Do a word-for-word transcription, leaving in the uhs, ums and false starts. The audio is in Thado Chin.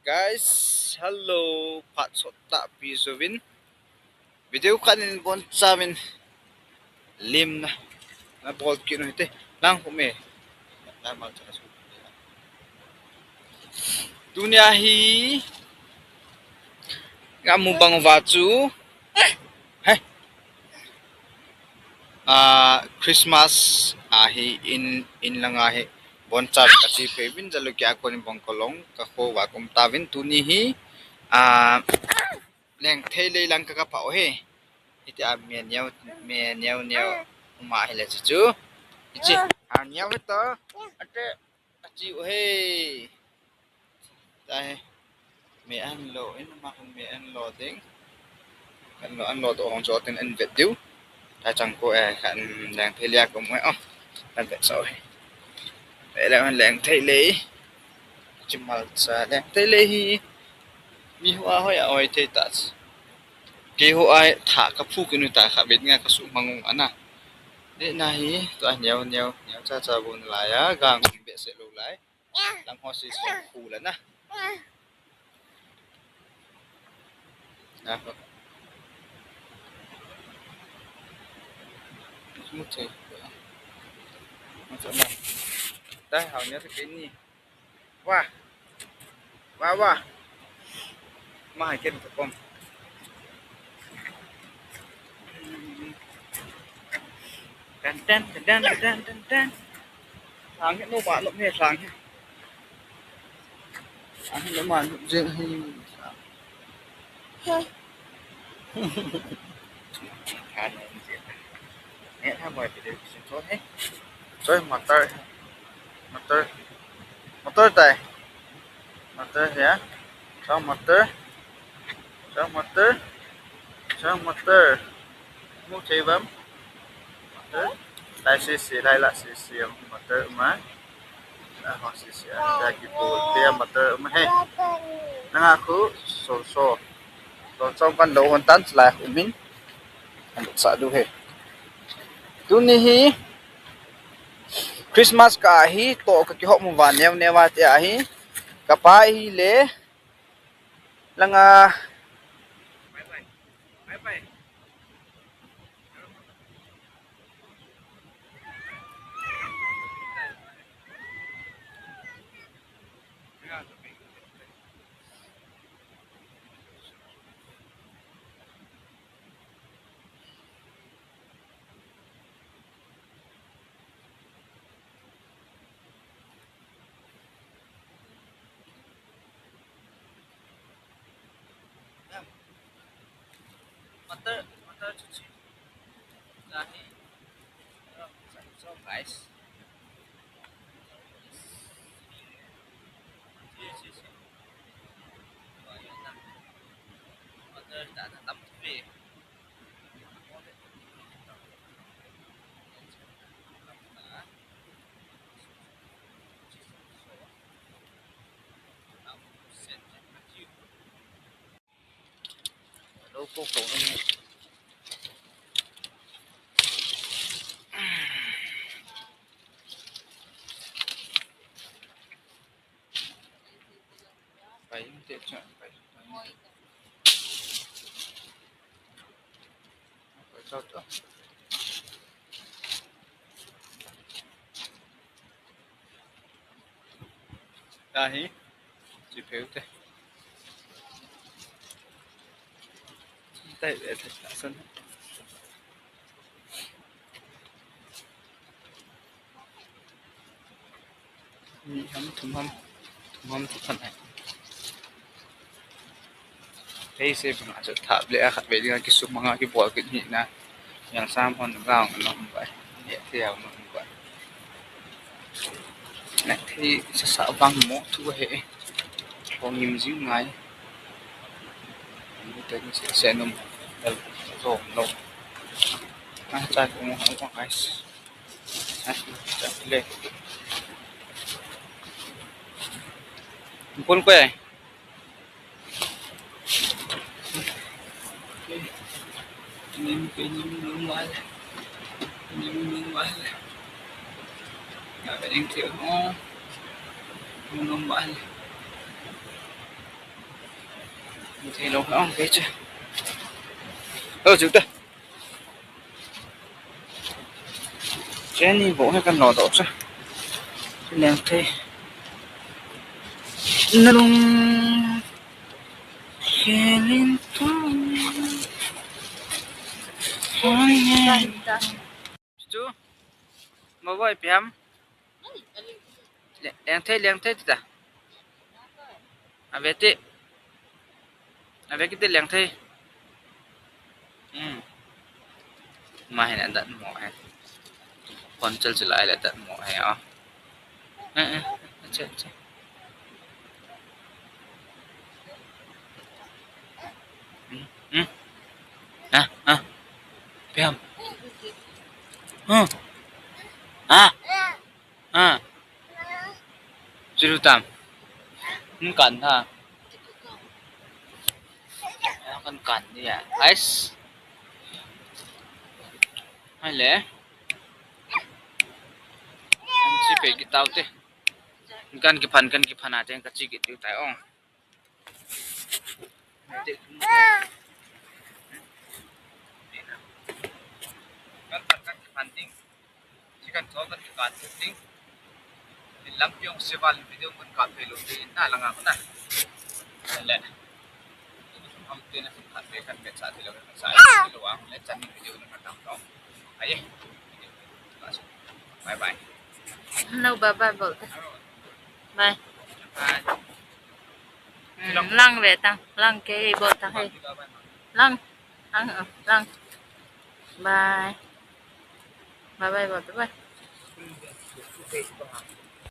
Guys, hello, phat sot tahpi jouvin video khat in boncha vin limna nabol kit u hite. Lang khu me. Tunia hi kamu bang uva chu, he, ah, Christmas ahi in, in langa hi boncha vin kache phei vin, jalu kia kon in bang kolong kakho uva kaum tauvin. Tuni hi, ah, Lengthei lei lang ka, kaphah u hi. Hitia me neo, me neo neo uma hile chu chu. Hiche, a neo hita. Ate, ache u hi. Tahi. Me anlo in, ama hung me anlo ding. Anlo, anlo toh hung chu tin an vet diu. Tachang ko, eh, kan Lengthei lei a kaum e, oh. Kan vetsah u hi. Ve le, Lengthei lei. Chimal cha Lengthei lei hi. Mi hoa hoi a hoi thei ta. Keiho a thah kaphu kit u ta kha, vet nga kasuhmang u ana. Dena hi, tua neo, neo, neo cha cha bon lai a, gang behseh lou lai. Lang ho si si khu la na. Na ho. Mu che. Mu che na. Dai hao nia te ni. Wa. Wa, wa. Ma hai ken ka pom. Tan, tan, tan, tan, tan, tan, tan. Sang hi no ma no me sang hi. Sang hi no ma no jeng hi. Kan ne je. Ne ha moi pe de sin to he. Choi motor. Motor. Motor tai. Motor he. Choi motor. Choi motor. Choi motor. Mu thei bam. Motor. Lai si si, lai la si si, motor ma. Ah, ho si si, ah, ya ki bol, te motor ma he. Nanga khu, so so. So so kan lo hon tan, lai khu min. Kan sa du he. Tuni hi, Christmas ka hi, to ka kihop mu va neo neo va te ahi. Ka pa hi le, langa. Bye bye. Bye bye. Motor, motor cuci. Lahi. So, guys. Motor tak ada tampi. Tahi, chi pheu te. Tai ve thei ta san. Ni ham, thum ham, thum ham, thum ham hai. Hei se banga chu thap le a khat ve dinga kisumanga kibol kit hi na. Yang sam hon gang nom vai. Ye thei ang nom vai. Na thei sa sa bang mo thu he. Hong yim jing ngai. Ni te ni se se nom. Dal zo nom. Ah, cha ko mo ha ko guys. Ah, cha le. Pun ko ai. Thei lo ka ong kei chu. O, chu ta. Cheni bo he kan lo do cha. Leng thei. Nalung khelin tu. Hoi ne. Chu. Mo boi piam. Leng, leng thei, leng thei ta. Ave ti. Ave kiti leng thei. Hmm. Ma hin adat mo he. Phone chal chal ai le adat mo he, o. Eh, eh, acha, acha. Hmm, hmm. Ah, ah. Piam. Hmm. Ah. Ha. Chiru tam. Hung kan tha. Kan kan ni ya. Ais. Hai le. Chi pe ki tau te. Kan ki phan, kan ki phan a te ka chi ki tiu tai ong. Kan phan, kan ki phan ding. Chi kan tho kan ki kan ding. Min lam piong seval video kan ka pe lo ding na langa na. Le. Am te na kan pe kan pe sa ti lo kan sa ti lo ang le chan video na kan tam lo. Ai. Bye bye. No, bye bye bol te. Bye. Bye. Hmm, lang ve tang, lang ke bol tang he. Lang, lang, lang. Bye. Bye bye bol te, bye.